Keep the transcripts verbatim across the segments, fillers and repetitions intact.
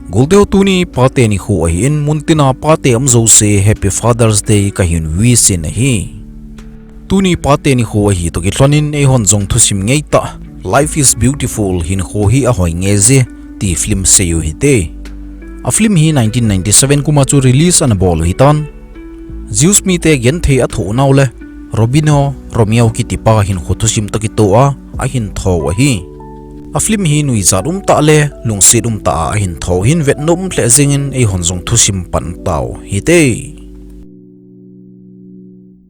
Golteu, tuni pate nikho ahin, muntina pate um jouse Happy Father's Day kahin wish in ahi. Tuni pate nikho ahi toh kilhonin eihon jong thusim ngeitah Life is Beautiful, hinkho hi ahoi nge je ti film seiyu hite. A film hi nineteen ninety-seven kuma chu release ana bol u hitan. Jews mite genthei athoh nau le Robinho, Romeo kitipa hinkho thusim toh kitoh a ahin thou ahi. A film hi nuijat umtah le lungset umtah a ahin thou hin vetnom lheh jengin eihon jong thusim pan tau hite.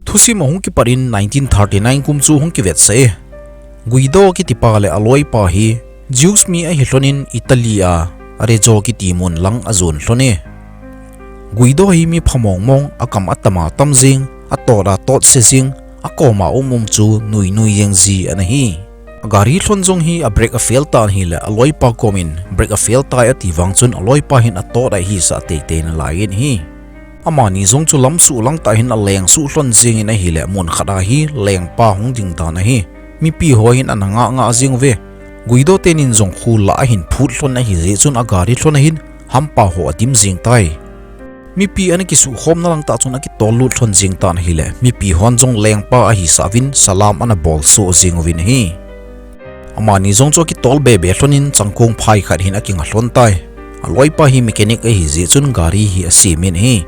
Thusim ahung kipat in nineteen thirty-nine kum chu hung kivetsah e. Guido kitipa le aloipa hi Jews mi ahi lhonin Italy a Arezzo kiti mun lang ajon lhon e. Guido hi mi pha mongmong, akam atam atam jing, atot atot se jing, akoma um um chu nui nui jeng ji ana hi. Gari lhon jong hi a brake a fail tan ahile aloipa komin brake a fail tai ati vang chun aloipa hin atot ahisah teitei nalai in ahi. Amani jong chu lamsuh langtah hin aleng suh lhon jengin ahile mun khat a hi lengpa hung ding dan ahi. Mipi ho hin ana ngah ngah jeng uve. Guido tenin jong khul lah ahin phut lhon ahijeh chun agari lhon ahin hampa ho adim jeng tai. Mipi ana kisuhkhomna langtah chun akitol lut lhon jeng tan ahile mipi hon jong lengpa ahisah uvin salam ana bol soh jeng uvin ahi. Amani jong chu akitol bebe lhonin changkong phai khat hin akinga lhon tai. Aloipa hi mechanic ahijeh chun gari hi asemin ahi.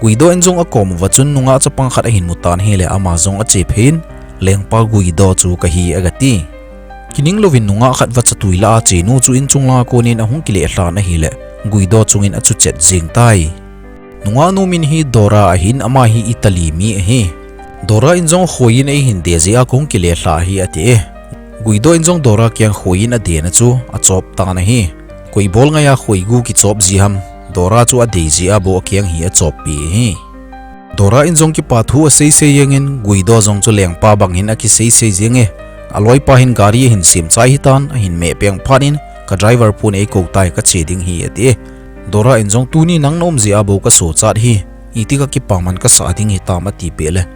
Guido in jong akom uva chun nungah chapang khat ahin mu tan ahile ama jong ache phei in, lengpa Guido chu kahi agati. Kining louvin nungah khat vachatui lah a chenu chu inchung langa konin ahung kile lhan ahile Guido chungin achuchet jeng tai. Nungahnu min hi Dora ahin, ama hi Italy mi ahi. Dora in jong khoiyin eihin de jeh a kahung kile lha ahi ati e. Guido in jong Dora kiang khoiyin adena chu achop tan ahi. Koi bol ngaiya khoigu kichop ji ham, Dora chu adei jeh a bou akiang hi achoppi ahi. Dora in jong kipa thu aseisei jengin Guido jong chu lengpa bang hin akiseisei jenge. Aloipa hin gari ahin sem chai hitan, ahin meh peng phat in, ka driver pun eikou tai, kache ding hi ati e. Dora in jong tuni nang na um jeh a bou kasochat hi, iti kakipaman kasah ding hitam atipeh le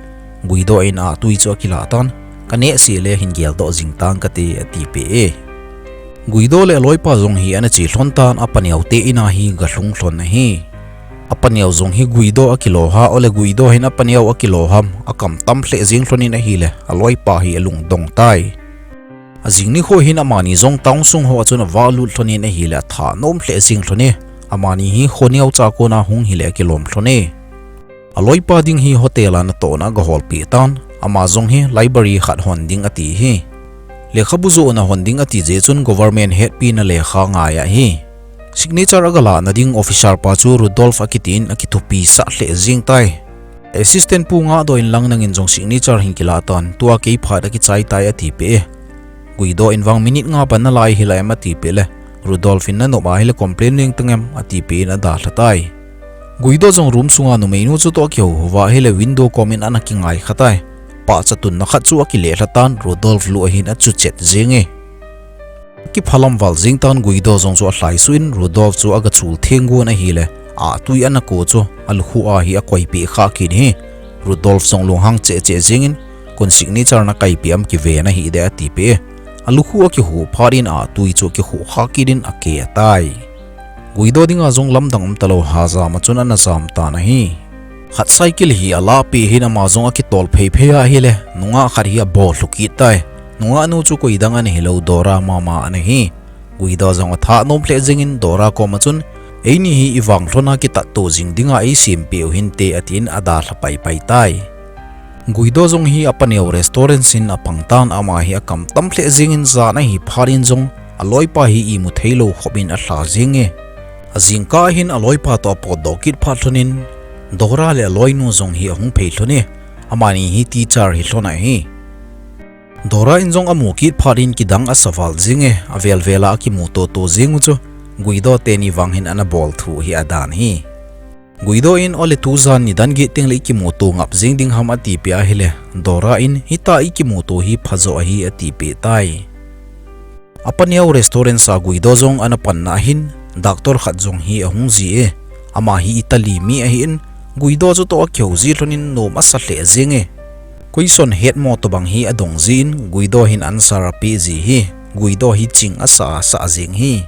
Guido in atui chu akilah tan, kanehse le hin geldoh jing tang kate atipeh e. Guido le aloipa jong hi ana che lhon tan, apaneo te in a hi galhung lhon ahi. Apaneo jong hi Guido akilo ham, ole Guido hin apaneo akilo ham, akam tam lheh jeng lhonin ahile aloipa hi alungdong tai. Ajing nikho hin amani jong town sung hoa chun avah lut lhonin ahile athanom lheh jeng lhon e. Amani hi kho neocha kona hung hile akilom lhon e. Aloipa ding hi hotel a natohna agaholpeh tan, ama jong hi library khat hon ding ati hi. Lekhabu johna hon ding ati jeh chun government hetpina lekha ngai ahi. Signature agalahna ding officer pa chu Rudolf akitin akithupisah lheh jeng tai. Assistant pu ngahdoh in lang nangin jong signature hin kilah tan, tua kei phat akichai tai atipeh e. Guido in vang minute nga pan nalai hilai em atipeh le, Rudolf in nanop ahile complain leng tang em atipeh in adalha tai. Guido jong room sunga numeinu chutoh akihouhou va ahile window komin ana kingaikha tai. Pahcha tunna khat chu akile lha tan, Rudolf lu ahin achuchet jenge. Akiphalam val jeng tan, Guido jong chu alhaisuh in Rudolf chu agachul theng gon ahile, atui ana ko chu alukhuh a hi akoipeh kha kit hi. Rudolf jong lunghang cheh cheh jengin, kon signature nakaipeh am, kiven ahide atipeh e. Alukhuh akihuh phat in atui chu akikhuh kha kit in ake tai. Guido dinga jong lamdang umtalou hajam a chun ana jam tan ahi. Khat cycle hi alahpeh hin ama jong akitol phei phei ahile, nungah khat hi abol lhu kit tai. Nungahnu chu koidang ana hilou, Dora mama ana hi. Guido jong athanom lheh jengin Dora koma chun, eini hi ivang lhona kitatto jing dinga eisempeh u hinte atin adalha paipai tai. Guido jong hi apaneo restaurant in apang tan, ama hi akam tam lheh jengin jan ahi phat in jong aloipa hi imu theilou khopin alha jenge. Ajingkah hin aloipa toh apotdoh kit phat lhonin Dora le aloinu jong hi ahung phei lhon e. Amani hi teacher hi lhon ahi. Dora in jong amu kit phat in kidang asa val jenge, avel vel a akimuto to jeng u chu Guido teni vang hin ana bol thu hi adan hi. Guido in, ole tujan nidan get tengle ikimuto ngap jeng ding ham atipeh ahile, Dora in, hitia ikimuto hi phajo ahi atipeh tai. Apaneo restaurant a Guido jong ana panna ahin, doctor khat jong hi ahung ji e. Ama hi Italy mi ahin, Guido chutoh akihou ji lhonin nom asa lheh jenge. Question hetmo tobang hi adong jin, Guido hin answer apeh ji hi. Guido hi ching asa asa jeng hi.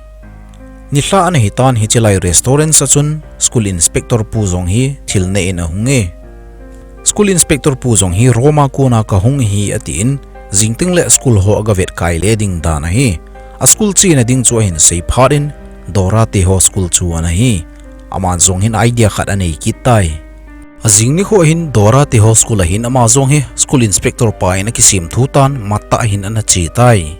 Nilhah ana hitan hiche lai restaurant a chun school inspector pu jong hi thil neh in ahung e. School inspector pu jong hi Roma kona kahung hi atin, jingteng le school ho aga vetkai le ding dan ahi. A school chena ding chu ahin sei phat in, Dora te ho school chu ana hi. Aman jong hin idea khat anei kit tai. Ajing nikho hin Dora te ho school ahin ama jong hi school inspector pa in akisem thu tan mat tah hin ana che tai.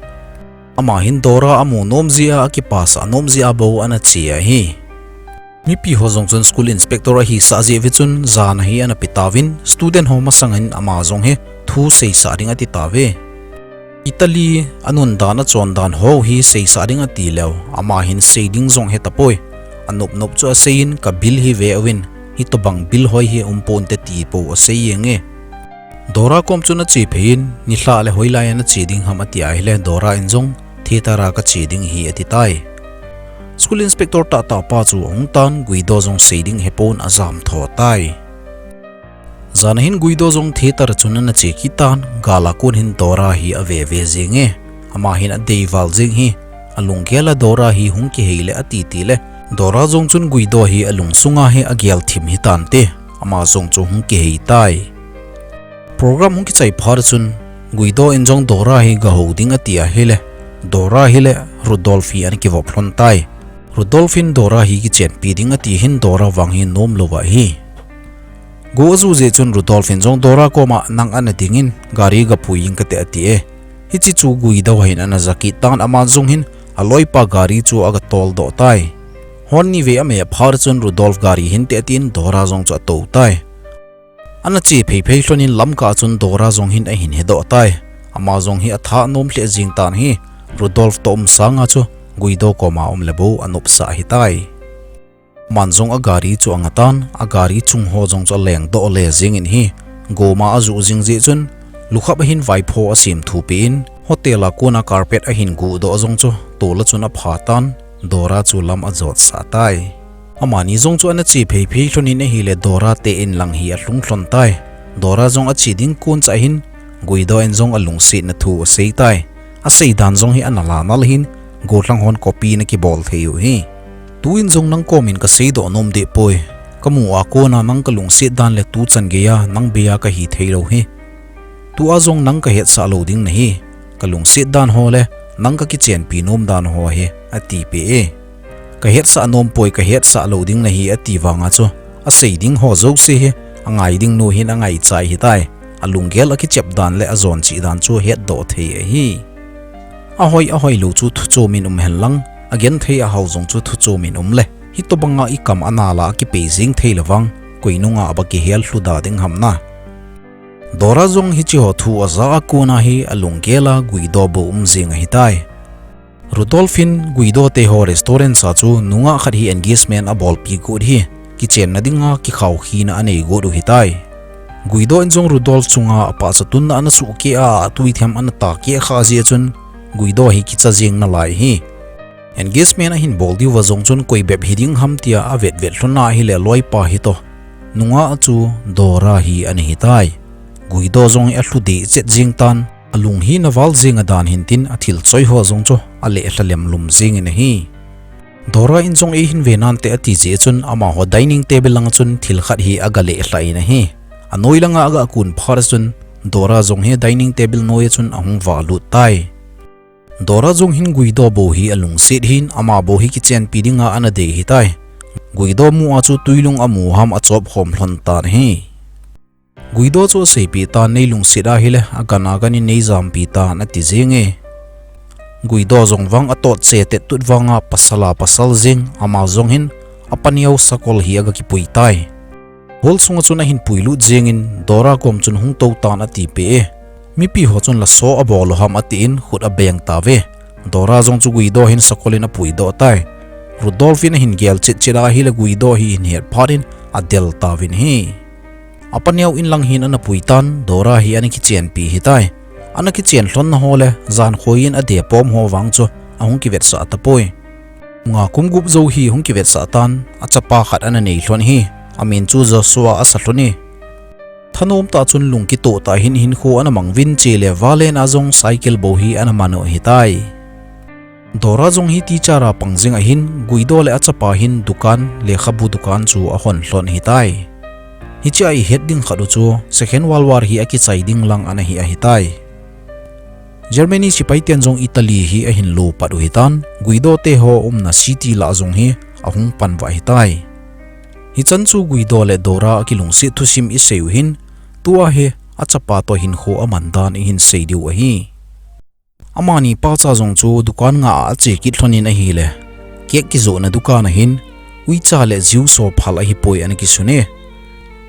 Ama hin Dora amu nom jeh a, akipasah nom jeh a bou ana che ahi. Mipi ho jong chun school inspector ahisah jeh uve chun jan ahi ana pe tauvin, student ho masang in ama jong hi thu seisah ding ati tauve. Italy anun dan achon dan ho hi seisah ding ati leu, ama hin sei ding jong he tapoi. Anop nop chu asei in, ka bil hi ve uvin, hitobang bil hoi hi um ponte ti pou asei jeng e. Dora kom chun ache phei in, nilhah le hoilai a nache ding ham ati ahile, Dora in jong theater a kache ding ahi ati tai. School inspector tahtah pa chu ahung tan, Guido jong sei ding hepon ajam tho tai. Jan ahin Guido jong theater a chun ana che kit tan, gal a kon hin Dora hi ave ve jeng e. Ama hin adei val jeng hi, alunggel a Dora hi hung kihei le ati ti le, Dora jong chun Guido hi alungsunga hi agel thim hitante, ama jong chu hung kihei tai. Program hung kichai phat chun, Guido in jong Dora hi gahou ding ati ahile, Dora hi le Rudolf hi ana kivop lhon tai. Rudolf in Dora hi kichenpi ding ati hin Dora vang hi nom lou ahi. Go aju jeh chun Rudolf in jong Dora koma nang ana ding in gari gapui ing kate ati e. Hiche chu Guido hin ana ja kit tan aman jong hin aloipa gari chu aga tol doh tai. Hon nivei ame phat chun Rudolf gari hinte atin Dora jong chu atou tai. Ana che phei phei lhon in lamkah chun Dora jong hin ahin hedoh tai. Ama jong hi atha nom lheh jeng tan hi, Rudolf toh um sanga chu Guido koma um le bou anopsah hitai. Aman jong agari chu anga tan, agari chung ho jong chu aleng doh le jeng in hi, goma aju jing jeh chun, lukhap ahin vaipho asem thupi in, hotel a kona carpet ahin guh doh jong chu, tol a chun apha tan, Dora chu lam ajotsah tai. Amani jong chu ana che phei phei lhon in ahile Dora te in lang hi alhung lhon tai. Dora jong ache ding kon cha hin Guido in jong alungsetna thu asei tai. Asei dan jong hi ana la nal hin gollhang hon copy na kibol thei u hi. Tu in jong nang kom in kasei doh nom deh poi. Kamu a kona nang kalungset dan le tu chan gei a nang bei a kahi thei lou hi. Tua jong nang kahetsah lou ding nahi. Kalungset dan ho le nang kakichenpi nom dan ho hi, ati peh e. Kahetsah nom poi, kahetsah lou ding nahi ati vanga chu, asei ding ho jouse hi, angai ding nu hin angaichai hitai. Alunggel akichep dan le ajon chih dan chu hetdoh thei ahi. Ahoi, ahoi lou chu thu chom in um hen lang, agenthei ahao jong chu thu chom in um le. Hitobanga ikam anal a kipei jing thei le vang, koi nunga aba kihel lhu da ding ham na. Dora jong hiche ho thu aja a kona hi alunggel a Guido bou um jing ahitai. Rudolf in Guido te ho restaurant a chu nungah khat hi engagement abolpi got hi, kichenna dinga kikhao khina anei got u hitai. Guido in jong Rudolf chunga apahcha tunna ana suh keh a, atui them ana ta keh kha jeh chun Guido hi kicha jeng nalai hi. Engagement ahin bol diu va jong chun koi bep hi ding ham tia avet vet lhon ahile loipa hi toh. Nungah a chu Dora hi ana hitai. Guido jong hi alhu deh chet jeng tan. Alung hi na val jeng a dan hin tin athil choi ho jong chu aleh lha lem lum jeng in ahi. Dora in jong eihin ve nante ati jeh chun amaho dining table langa chun thil khat hi aga leh lha in ahi. Anoi langa aga kun phat chun Dora jong hi dining table noi a chun ahung va lut tai. Dora jong hin Guido bou hi alungset hin ama bou hi kichenpi dinga ana dei hitai. Guido mu a chu tuilung amu ham achop khom lhon tan ahi. Guido chu aseipi tan nei lungset ahile, agan agan in nei jampi tan ati jeng e. Guido jong vang atot che tet tut vanga pasal a pasal jeng ama jong hin apa neo sakol hi aga kipui tai. Hall sunga chun ahin pui lut jeng in Dora kom chun hung tou tan ati peh e. Mipi ho chun la so abol u ham ati in khut abeng tauve. Dora jong chu Guido hin sakol in apui doh tai. Rudolf in ahin gel chet chet ahile Guido hi hin het phat in adel tauvin ahi. Apa neo in lang hin ana pui tan, Dora hi ana kichenpi hitai. Ana kichen lhon na ho le, jan khoi in adeh pom ho vang chu ahung kivetsah tapoi. Nga kum gup jou hi hung kivetsah tan, achapa khat ana nei lhon hi, amin chu Joshua asa lhon hi. Thanom tah chun lung kitoh tah hin hinkho ana mang vin chule valen a jong cycle bou hi ana man u hitai. Dora jong hi teacher a pang jing ahin, Guido le achapa hin dukan, lekhabu dukan chu ahon lhon ahitai. Hichea ihet ding khat u chu Second World War hi akichai ding lang ana hi ahitai. Germany sepai ten jong Italy hi ahin lo pat u ahitan, Guido te ho umna city lah jong hi ahung pan uva ahitai. Hichan chu Guido le Dora akilungset thusim isei u hin, tua hi achapa toh hinkho aman dan ihin sei diu ahi. Amani pacha jong chu dukan nga a ache kit lhon in ahile, cake kijohna dukan a hin uicha le juice ho phal ahipoi ana kisun e.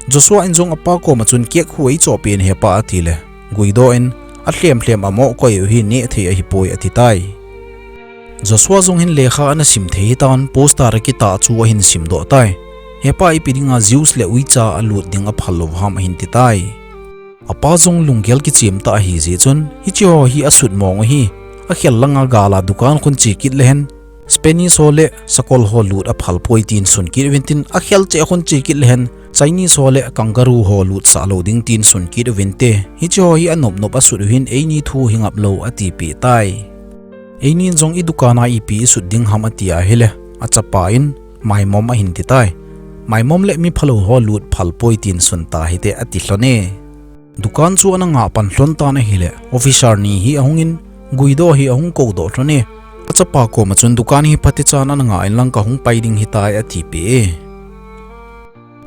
Joshua in jong apa koma chun cake khu eichoh peh in hepa atile, Guido in, alhem lhem a mohkoi u hi neh thei ahipoi atitai. Joshua jong hin lekha ana sim thei hitan, poster akitah chu ahin simdoh tai. Hepa, ipi dinga juice le uicha alut ding aphal lou ham ahin titai. Apa jong lunggel kichem tah ahijeh chun, hiche ho hi asut mong u ahi. Akhel langa gal a dukan khun che kit lehen, Spanish ho le sakol ho lut aphal poi tin sun kit uvin tin, akhel cheh khun che kit lehen, Chinese ho le kangaroo ho lutsah lou ding tin sun kit uvinte. Hiche ho hi anop nop asut u hin eini thu hi ngap lou atipeh tai. Einin jong idukan a ipi isut ding ham ati ahile, achapa in, maimom ahin titai. Maimom le miphalou ho lut phal poi tin sun tahite ati lhon e. Dukan chu ana ngah pan lhon tan ahile, officer ni hi ahungin, Guido hi ahung koudoh lhon e. Achapa koma chun dukan hi phatechan ana ngah inlang kahung pai ding ahitai atipeh e.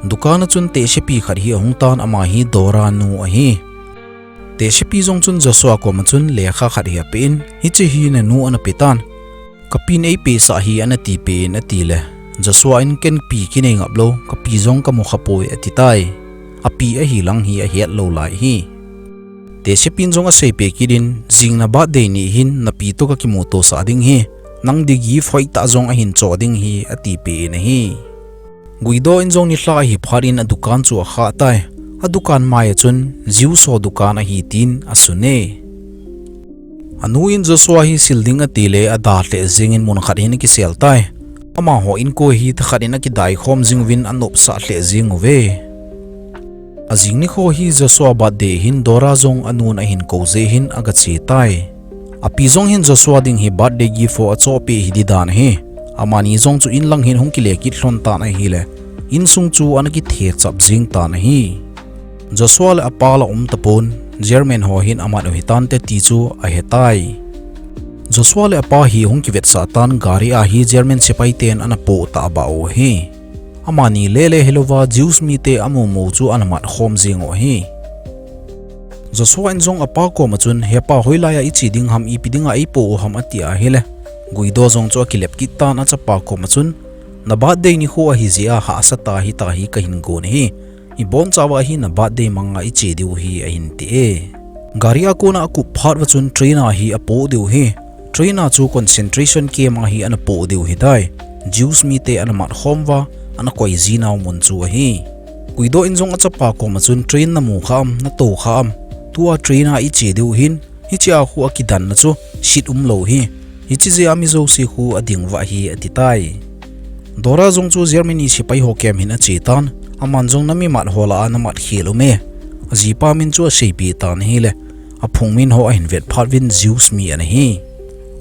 Dukan a chun tehsepi khat hi ahung tan, ama hi Dora nu ahi. Tehsepi jong chun Joshua koma chun lekha khat hi apen, hiche hi nanu ana petan. Kapin eipehsah hi ana tipeh in atile, Joshua in ken pi kinei ngap lou, kapi jong kamu khapoi atitai. Api ahi lang hi ahet lou lai hi. Tehsepin jong aseipeh kit in, jing na birthday ni hin napi toh kakimutosah ding ahi, nang di gift hoitah jong ahin choh ding ahi atipeh in ahi. Guido in jong nilhah ahi phat in adukan chu akhah tai. Adukan mai a chun juice ho dukan ahi tin asun e. Anu in Joshua hi sil ding atile adah lheh jengin mun khat hin akisel tai. Amaho inkoi hi thakhat in akidai khom jing uvin anopsah lheh jeng uve. Ajing nikho hi Joshua birthday hin Dora jong anun ahin kou jeh hin agache tai. Api jong hin Joshua ding hi birthday gift ho achohpeh hi di dan ahi. Amani jong chu inlang hin hung kile kit lhon tan ahile, insung chu ana kithechap jeng tan ahi. Joshua le apa la um tapon, German ho hin amat u hitante ti chu ahetai. Joshua le apa hi hung kivetsah tan, gari a hi German sepai ten ana poh tahbah u ahi. Amani lele hilouva Jews mite amumu chu ana mat khom jeng u ahi. Joshua in jong apa koma chun, hepa, hoilai a iche ding ham, ipi dinga eipoh u ham ati ahile, Guido jong chu akilep kit tan, achapa koma chun, na birthday nikho ahi jeh a hahsa tah hitahi kahin gon ahi. Ibonchauva hi na birthday manga iche diu ahi ahin ti e. Gari a kona akup phat uva chun train a hi apoh diu ahi. Train a chu concentration camp a hi ana poh diu ahitai. Jews mite ana mat khom uva, ana koi jinau mun chu ahi. Guido in jong achapa koma chun, train namu kha am, natou kha am, tua train a iche diu ahin, hichea khu akidanna chu seat umlou ahi. Hiche jeh a mi jouse khu ading uva ahi atitai. Dora jong chu Germany sepai ho camp hin ache tan, aman jong na mimat ho lah a namat khel um e. Ajipa min chu aseipeh tan ahile, aphung min ho ahin vet phat uvin Jews mi ana hi.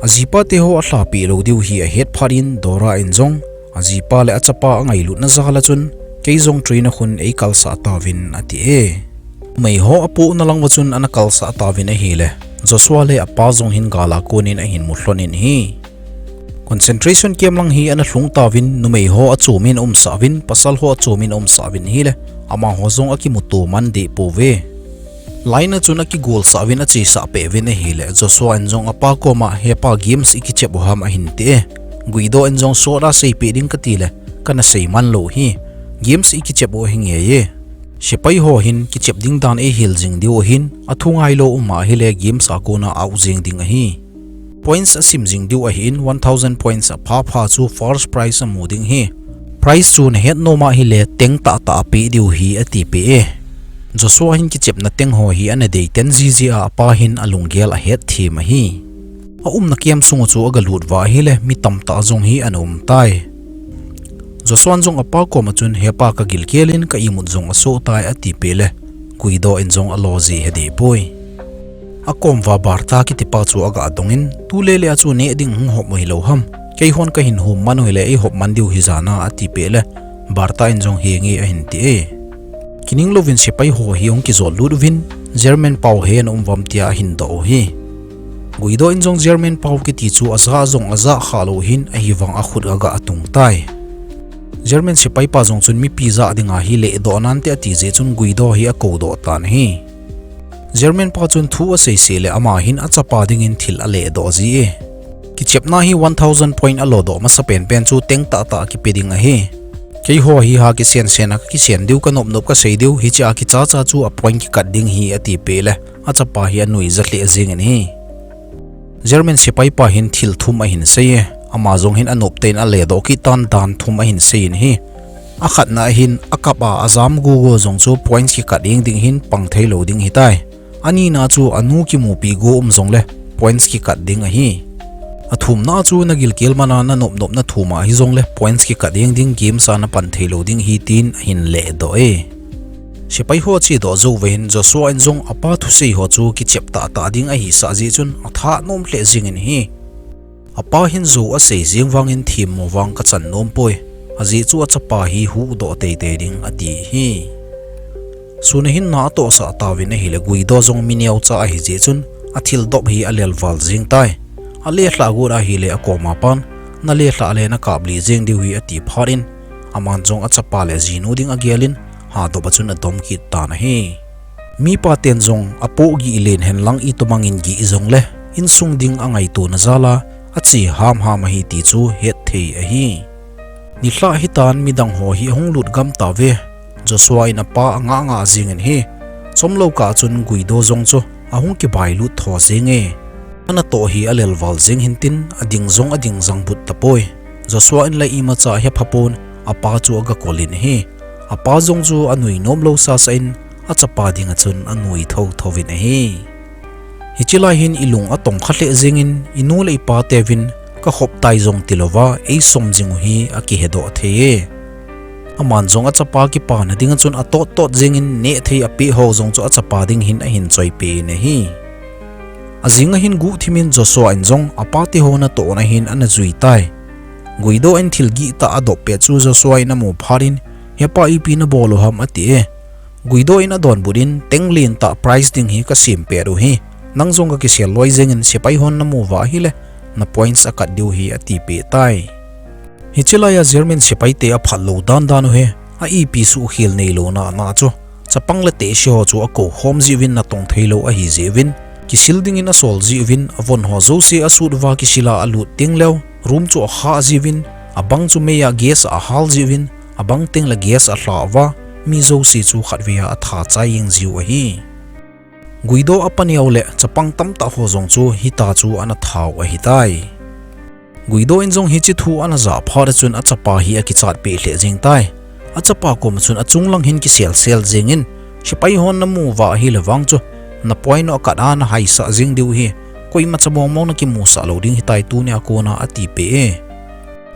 Ajipa te ho alhapeh lou diu hi ahet phat in Dora in jong, ajipa le achapa angailutna jal a chun, kei jong train a khun eikalsah tauvin ati e. Numei ho apohna lang uva chun ana kalsah tauvin ahile, Joshua le apa jong hin gal a konin ahin mu lhon in ahi. Concentration camp lang hi ana lhung tauvin, numei ho achomin aumsah uvin, pasal ho achomin aumsah uvin ahile, amaho jong akimuto man deh pouve. Line a chun akigolsah uvin achesah peh uvin ahile, Joshua in jong apa koma, hepa, games ikichep u ham ahin ti e. Guido in jong sot a seipeh ding katile, kana sei man lou ahi. Games ikichep u ahi ngei e. Sepai ho hin kichep ding dan eihil jing diu ahin, athu ngailou um ahile games a kona out jeng ding ahi. Points asim jing diu ahin, one thousand points aphapha chu first prize amu ding ahi. Prize chu nahet nom ahile teng tahtah apeh diu ahi atipeh e. Joshua hin kichepna teng ho hi ana dei ten jiji a apa hin alunggel ahet them ahi. Aumna camp sunga chu agalut uva ahile mi tamtah jong hi ana umtai. Joshua'n jong apa koma chun, hepa, kagilkel in ka imut jong asoh tai, atipeh le, Guido in jong alo ji he deh poi. Akom uva Barta kitipa chu aga dongin, tulele a chu neh ding hung hop u hilou ham. Keihon kahin hom man u hile eihop man diu hi jana ati peh le, Barta in jong henge ahin ti e. Kining louvin sepai ho hi hung kijot lut uvin, German pau he na um uvam tia ahin doh u hi. Guido in jong German pau kiti chu aja jong aja kha lou hin ahivang akhut aga atung tai. German sepai pa jong chun mipi ja dinga hi ledoh nante ati jeh chun Guido hi akou doh tan ahi. German pa chun thu asei seh le ama hin achapa dingin thil aledoh ji e. Kichepna hi one thousand point alodoh masa penpen chu teng tahtah kipe ding ahi. Keiho hi ha kisen sen a kakisen diu kanop nop kasei diu hiche a kicha cha chu a point kikat ding hi ati peh le achapa hi anui ja lheh jengin ahi. German sepai pa hin thil thum ahin sei e, ama jong hin anop tah in aledoh kit tan dan thum ahin sei in ahi. Akhatna ahin akap a ajam gugu jong chu points kikat jeng ding hin pang thei lou ding hitai. Anina chu anu kimupi go um jongle points kikat ding ahi. Athumna chu nagilkel mana nanop nop na thum a hijongle points kikat jeng ding, games a napan thei lou ding ahi tin ahin ledoh e. Sepai ho achedoh jou uva hin Joshua in jong apa thusei ho chu kichep tahtah ding ahisah jeh chun atha nom lheh jengin ahi. Apa hin jou asei jeng vangin themmo vang kachan nom poi. Ajeh chu achapa hi huhdoh teitei ding ati hi. Sun a hin na atohsah tauvin ahile Guido jong mi neocha ahi jeh chun athil dop hi alelval jeng tai. Alelhah got ahile akoma pan, nalelhah le nakaplih jeng diu hi ati phat in, aman jong achapa le jinu ding agel in, hadop a chun adom kit tan ahi. Mipa ten jong apoh gih len hen lang itomangin gih jongle, insung ding angaitona jal a, ache hamham ahi ti chu hetthei ahi. Nilhah hitan midang ho hi ahung lut gam tauve. Joshua in apa angah ngah jengin ahi. Chomlou kah chun Guido jong chu ahung kibailut tho jenge. Anatoh hi alelval jeng hintin, ading jong ading jangbut tapoi. Joshua in la imacha ahepha pon, apa chu aga kolin ahi. Apa jong chu anui nomlou sasa in, achapa dinga chun anui thotho uvin ahi. Hiche lai hin ilung atongkha lheh jengin, inu le ipa teuvin, kakhop tai jong tilouva, eisomjing u hi akihedoh thei e. Aman jong achapa kipana dinga chun atottot jengin, nehthei apeh ho jong chu achapa ding hin ahin choipeh in ahi. Ajing a hin guhthimin Joshua in jong apate ho natohna hin ana jui tai. Guido in thil gihtah adop pet chu Joshua in amu phat in, hepa ipi nabol u ham ati e. Guido in adonbut in teng lentah prize ding hi kasem pet u hi. Nang jong kakisel loi jengin sepai hon namu uva ahile, na points akat diu hi atipeh tai. Hiche lai a German sepai te aphat lou dandan u hi, a ipi suhkhel neilouna ana chu. Chapang le tehse ho chu akou khom jeh uvin natong theilou ahi jeh uvin, kisil dingin asol jeh uvin, avon ho jouse asut uva kisil a alut teng leu, room chu akhah jeh uvin, abang chu mei a gas a ahal jeh uvin, abang teng le gas alha uva, mi jouse chu khatvei a atha chai jeng jiu ahi. Guido apa neo le chapang tamtah ho jong chu hita chu ana thau ahitai. Guido in jong hiche thu ana jah phat a chun achapa hi akichat peh lheh jeng tai. Achapa koma chun achung lang hin kiselsel jengin, sepai hon namu uva ahile vang chu, na point u akat a nahaisah jeng diu hi, koima cha mongmong nakimusah lou ding hitai tunia kona atipeh e.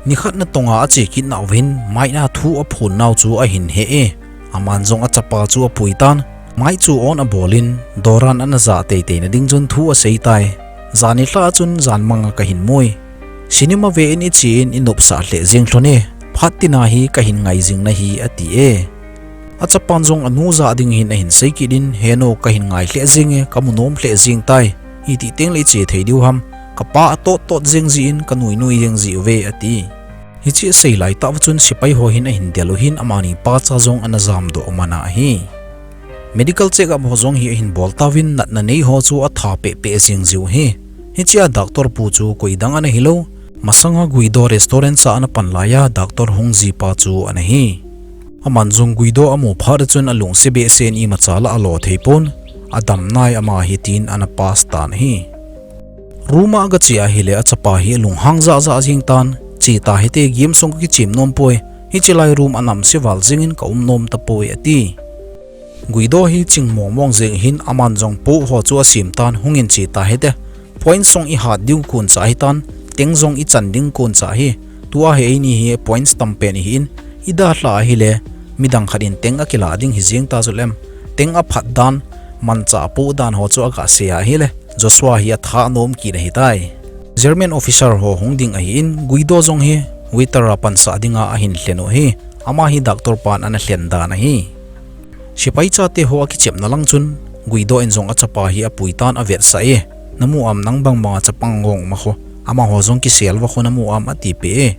Nikhat natonga ache kit nauva hin, mic a thu aphon nau chu ahin he e. Aman jong achapa chu apui tan, mic chu on abolin, doran ana jah teitei na ding chun thu asei tai. Jan nilhah a chun jan manga kahin mui. Cinema ve in iche in inopsah lheh jeng lhon e, phat tina hi kahin ngai jing nahi ati e. Achapan jong anu jah ding hin ahin sei kit in, henu kahin ngai lheh jeng e, kamu nom lheh jeng tai. Itih teng le iche thei diu ham, kapa atottot jeng jeh in kanui nui jeng jiuve ati. Hiche asei laitah uva chun sepai ho hin ahin del u hin amani pacha jong ana jamdoh u mana ahi. Medical check up ho jong hi ahin bol tauvin natna nei ho chu atha pehpeh jeng jiu ahi. Hiche a doctor pu chu koidang ana hilou, masanga Guido restaurant a ana pan laiya doctor hung jipa chu ana hi. Aman jong Guido amu phat a chun alungse behseh in imacha la alo thei pon, adam nai ama hi tin ana pass tan ahi. Room a agache ahile achapa hi alunghang jahjah jeng tan, che tahite game sung kakichem nom poi, hiche lai room anamse val jengin kaum nom tapoi ati. Guido hi ching mongmong jeng hin aman jong poh ho chu asem tan, hungin che tahite, point jong ihat diu koncha hitan, teng jong ichan ding koncha hi, tua hi eini hi points tampen ihin, idalhah ahile, midang khat in teng akilah ding hi jeng ta chuleh, teng aphat dan, Manchah apoh dan ho chu aga sei ahile, Joshua hi atha anom kit ahitai. German officer ho hung ding ahin, Guido jong hi waiter a pansah dinga ahin lhen u ahi, ama hi doctor pan ana lhen dan ahi. Sepai chate ho akichepna lang chun, Guido in jong achapa hi apui tan avetsah e, namu am nang bang banga chapang gong ma kho, amaho jong kisel va kho namu am atipeh e.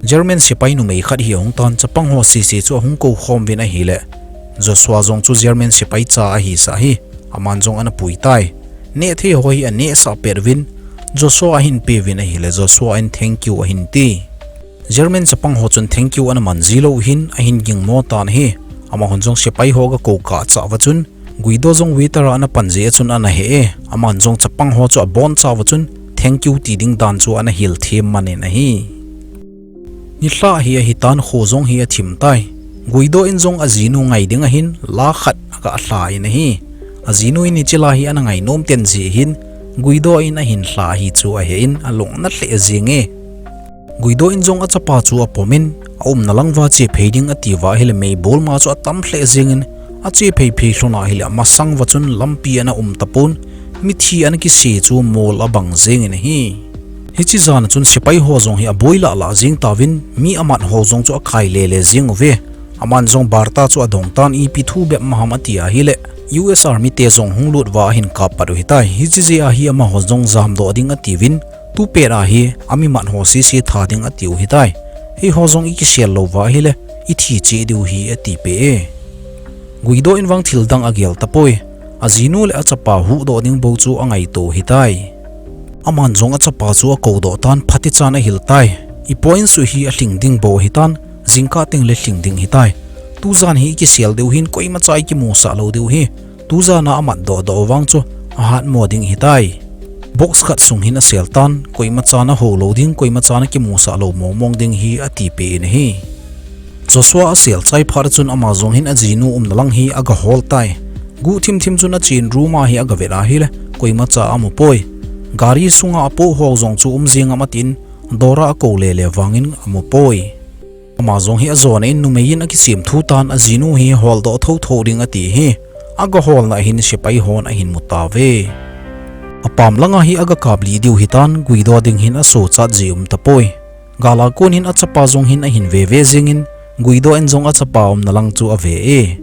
German sepai numei khat hi ahung tan chapang ho sese chu ahung kou khom uvin ahile, Joshua jong chu German sepai cha ahisah hi, aman jong ana pui tai. Nehthei ho hi anehsah pet uvin, Joshua ahin pe uvin ahile, Joshua in thank you ahin ti. German chapang ho chun thank you ana man ji lou hin ahin gingmo tan ahi. Amahon jong sepai ho aga kou kah chah uva chun, Guido jong waiter a ana pan jeh a chun ana he e, aman jong chapang ho chu aboncha uva chun thank you ti ding dan chu ana hil them man in ahi. Nilhah hi ahitan kho jong hi athim tai. Guido in jong ajinu ngai ding ahin la khat aga lha in ahi. Ajinu in hiche la hi ana ngainom ten jeh hin Guido in ahin lha hi chu ahe in alung ana lheh jeng e. Guido in jong achapa chu apom in, aumna lang uva che phei ding ati uva ahile meibol ma chu atam lheh jeng in, ache phei phei lhon ahile amasang uva chun lampi ana um tapon, mithi ana kise chu mol abang jeng in ahi. Hiche jan a chun sepai ho jong hi aboi lah lah jeng tauvin, mi amat ho jong chu akai le le jeng uve. Aman jong Barta chu adong tan ipi thu bep ma ham ati ahile, U S Army te jong hung lut uva ahin kap pat u ahitai. Hiche jeh a hi amaho jong jamdoh ding atiuvin, tupet a hi amimat ho sese tha ding atiu ahitai. Eiho jong ikisel lou uva ahile, ithi cheh diu ahi atipeh e. Guido in vang thil dang agel tapoi. Ajinu le achapa huhdoh ding bou chu angaito ahitai. Aman jong achapa chu akoudoh tan phatechan ahil tai. Ipoh in suh hi alhing ding bou ahitan, jingkah teng le lhing ding ahitai. Tujan hi ikisel diu hin koimacha ikimusah lou diu ahi. Tujan a amatdoh doh vang chu ahatmo ding ahitai. Box khat sung hin asel tan, koimachan ahou lou ding, koimachan akimusah lou mong mong ding ahi atipeh in ahi. Joshua asel chai phat a chun ama jong hin ajinu umna lang hi aga hol tai. Guhthim thim chun achen room a hi aga vet ahile, koimacha amu poi. Gari sunga apoh ho jong chu um jeng am atin, dor a akou le le vangin amu poi. Ama jong hi ajon in numei in akisem thu tan ajinu hi holdoh thotho ding ati ahi. Aga holna hin sepai hon ahin mu tauve. Apam langa hi aga kaplih diu ahitan Guido ding hin asochat ji um tapoi. Gal a kon hin achapa jong hin ahin ve ve jeng in Guido in jong achapa umna lang chu ave e.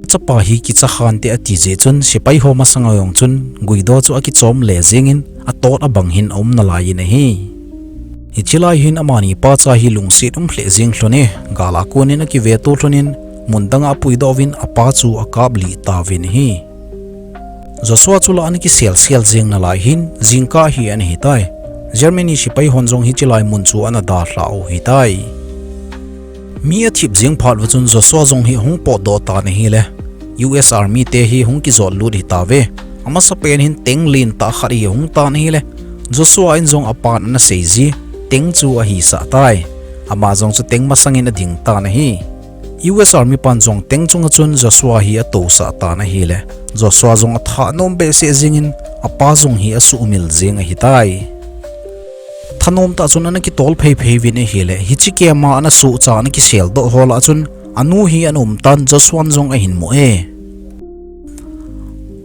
Achapa hi kicha khante ati jeh chun sepai ho masanga jong chun Guido chu akichom le jeng in atot abang hin aum nalai in ahi. Hiche lai hin amani pa cha hi lungset um lheh jeng lhon e, gal a kon in akiveto lhon in mun danga apuidoh uvin apa chu akaplih tauvin ahi. Joshua chu la ana kisel sel jeng nalai hin jingkah hi ana hitai. Germany sepai hon jong hiche lai mun chu ana dalhah u ahitai. Mi athip jeng phat uva chun Joshua jong hi ahung potdoh tan ahile, U S Army te hi hung kijot lut ahi tauve. Amasapen hin tank lentah khat hi ahung tan ahile, Joshua in jong apan ana sei ji, tank chu ahisah tai. Ama jong chu tank masang in ading tan ahi. U S Army pan jong tank chunga chun Joshua hi atousah tan ahile, Joshua jong atha nom behseh jeng in, apa jong hi asuhmil jeng ahitai. Thanom tah chun ana kitol phei phei uvin ahile, hiche camp a ana sohcha ana kiseldoh ho lah a chun, anu hi ana um tan Joshua in jong ahin mu e.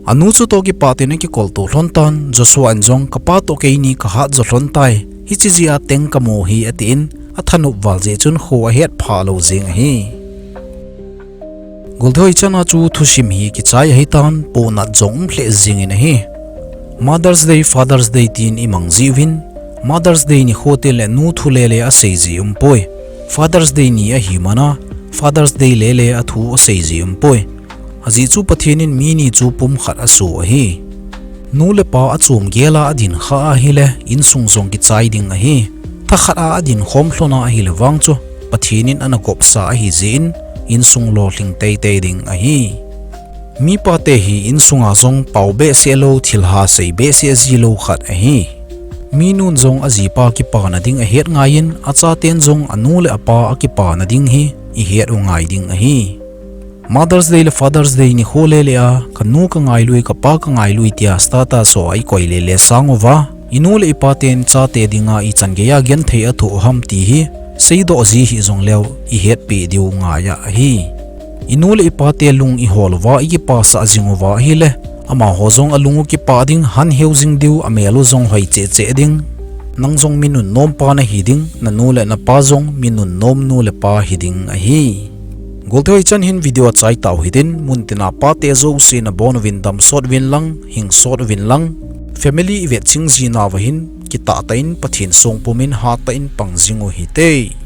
Anu chutoh kipah tah in akikolto lhon tan, Joshua in jong kapa toh keini kahat jo lhon tai, hiche jeh a tank kamu ahi atin, athanop val jeh chun kho ahet phah lou jeng ahi. Golthoi chana chu thusim hi kichai ahitan, pohnat jong um lheh jeng in ahi. Mother's Day, Father's Day tin imang ji uvin, Mother's Day nikho teng le nu thu lele asei ji umpoi. Father's Day ni ahimana, Father's Day lele a thu asei ji umpoi. Ajeh chu Pathen in mi ni chu pumkhat aso ahi. Nu le pa achom gel a adin kha ahile, insung jong kichai ding ahi. Thakhat a adin khom lhon a ahile vang chu, Pathen in ana gopsa ahi jeh in, insung lolhing teitei ding ahi. Mipa te hi insunga jong pao behseh lou, thilha sei behseh ji lou khat ahi. Minun jong ajipa kipana ding ahet ngaiyin, achaten jong anu le apa akipana ding hi ihet u ngai ding ahi. Mother's Day le Father's Day nikho lele a, kanu kangailui, kapa kangailui tia status ho a ikoi lele sang uva, inu le ipaten chate dinga ichan geiya genthei athoh u ham ti hi seidoh ji hih jongleu ihetpeh diu ngai ahi. I nu le i pate lung i hol uva i kipasah jing uva ahile, amaho jong alung u kipah ding, han heu jing diu, amel u jong hoi cheh cheh ding. Nang jong mi nunnom pa na hi ding, na nu le na pa jong mi nunnom nu le pa hi ding ahi. Golte hoi chan hin video a chai tau hitin, mun tina pate jouse na bon uvin dam sot uvin lang, hing sot uvin lang. Family i vet ching jina uva hin, kitah tah in Pathen song pumin hat tah in pang jing u hite.